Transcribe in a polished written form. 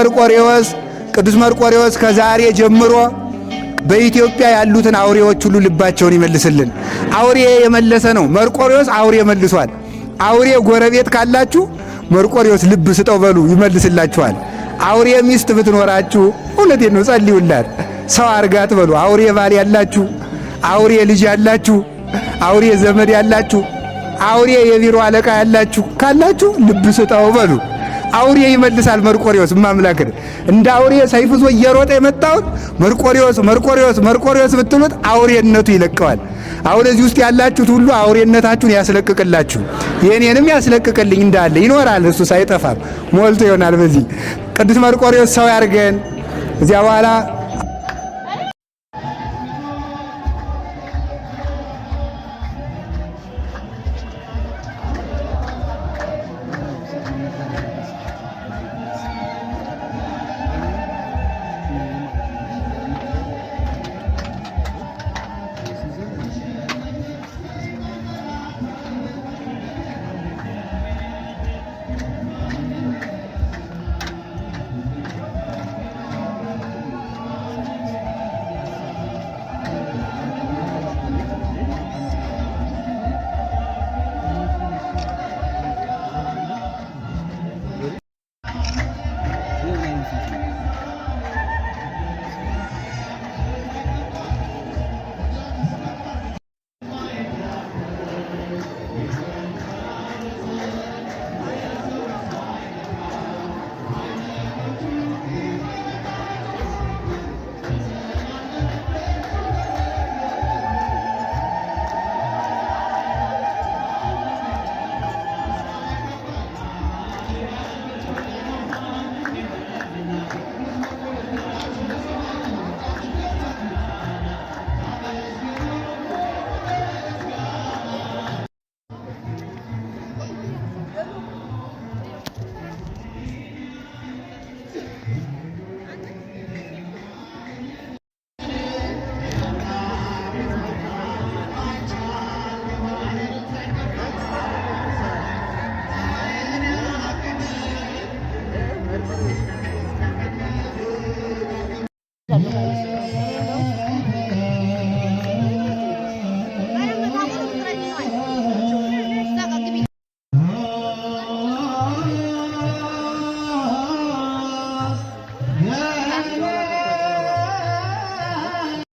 መርቆሬዎስ ቅዱስ መርቆሬዎስ ከዛሬ ጀምሮ በኢትዮጵያ ያሉትን አውሬዎች ሁሉ ልባቸውን ይመልስልን። አውሬ የመለሰ ነው መርቆሬዎስ። አውሬ መልሷል። አውሬ ጎረቤት ካላችሁ መርቆሬዎስ ልብ ስጠው በሉ፣ ይመልስላችኋል። አውሬ ሚስት ብትኖራችሁ እውነቴን ነው ጸልዩላት፣ ሰው አርጋት በሉ። አውሬ ባል ያላችሁ፣ አውሬ ልጅ ያላችሁ፣ አውሬ ዘመድ ያላችሁ፣ አውሬ የቢሮ አለቃ ያላችሁ ካላችሁ ልብ ስጠው በሉ። አውሬ ይመልሳል መርቆሬዎስ። እማምላክን እንደ አውሬ ሰይፍ ይዞ እየሮጠ የመጣውን መርቆሬዎስ መርቆሬዎስ መርቆሬዎስ ብትሉት አውሬነቱ ይለቀዋል። አሁን እዚህ ውስጥ ያላችሁት ሁሉ አውሬነታችሁን ያስለቅቅላችሁ፣ የኔንም ያስለቅቅልኝ። እንዳለ ይኖራል እሱ ሳይጠፋም ሞልቶ ይሆናል። በዚህ ቅዱስ መርቆሬዎስ ሰው ያርገን። እዚያ በኋላ